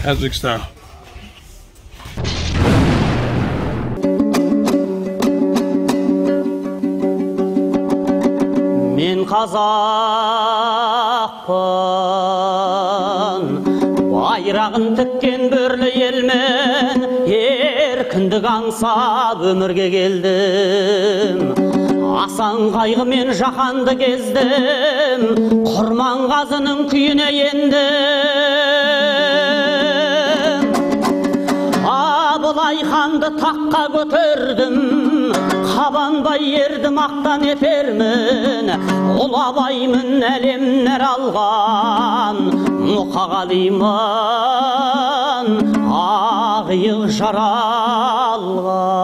Kazakhstan. Мен қазақпын, байрағын тіккен бөрлі елмін, еркіндік аңсап өмірге келдім. Асан қайғымен жаһанды кездім, Құрманғазының күйіне ендім. Абылай ханды таққа көтердім, Қабанбай ерді мақтан етермін, Ұлы Абаймын әлем нәр алған, Мұқағалимын ақ иық жаралған.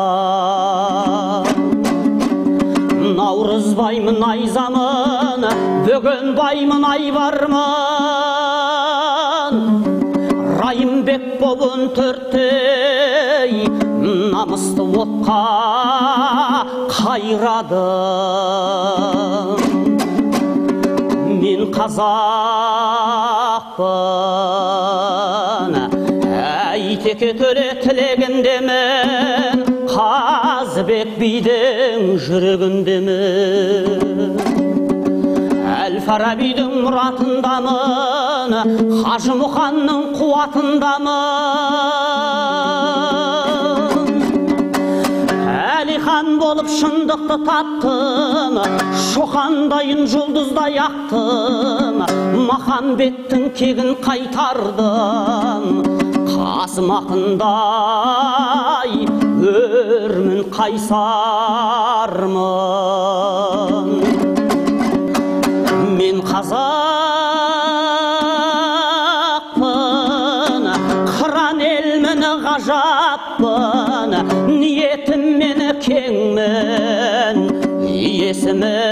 Наурызбаймын айзамын, Бөгенбаймын айбармын, Райымбек боп он төрттей, намысты отқа қайрадым. Мен қазақпын, Әйтеке төле тілегіндемін, Қазыбек бидің жүрегіндемін. Әл-Фарабидің мұратындамын, Қажымұқанның қуатындамын. Әлихан болып шындықты таптым, Шоқандайын жұлдыздай ақтым, Махамбеттің кегін қайтардым, Қасым ақындай өрмін қайсармын. Мен қазақпын, қыран елмін ғажаппын, ниетім мені кеңмін, есімін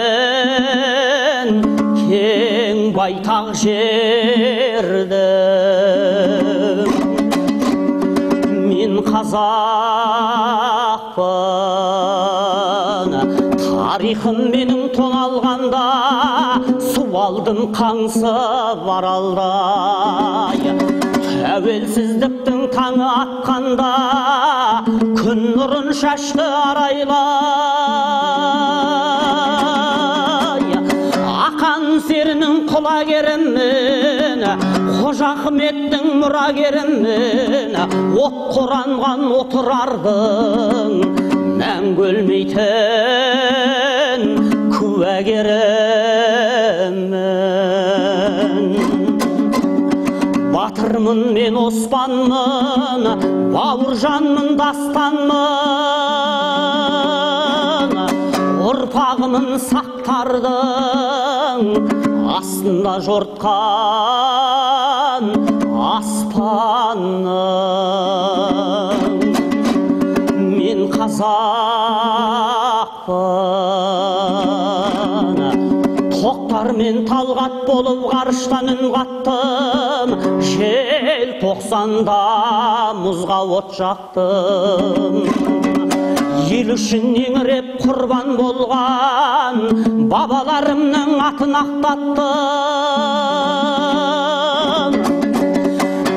кең байтақ жердің. Мен қазақпын, тарихым менің тоналғанда, су алдым қаңсып аралдай. Тәуелсіздіктің таңы атқанда, күн нұрын шашты арайлай. Ақан серінің құлагерімін, Қожа Ахметтің мұрагерімін, от қоранған Отырардың мәңгі өлмейтін куәгерімін. Батырмын мен Оспанмын, Бауыржанмын дастанмын, ұрпағымын сақтардың астында жортқан аспанның. Мен қазақпын, Тоқтар мен Талғат болып ғарыштан үн қаттым, желтоқсанда мұзға от жақтым. Ел үшін еңіреп құрбан болған бабаларымның атын ақтаттым.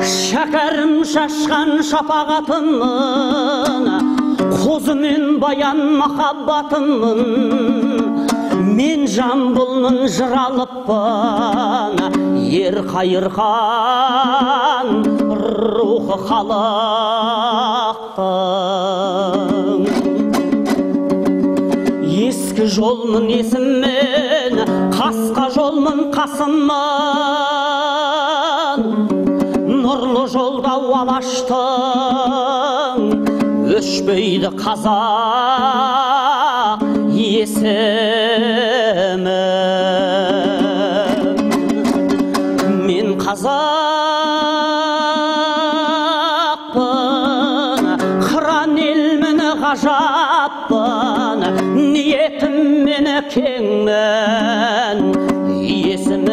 Шәкәрім шашқан шапағатымын, Қозы мен Баян махаббатымын. Мен Жамбылмын жыралыппын, ер қайырған рухы халықтың. Ескі жолмын есіммен, қасқа жолмын қасыммын, нұрлы жолда Алаштың өшпейді қазақ есімі. Мен қазақпын, қыран елмін ғажаппын, ниетім мені кеңмін, есімін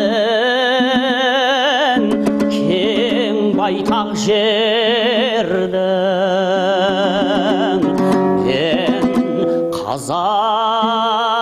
кең байтақ жердің. Мен қазақпын.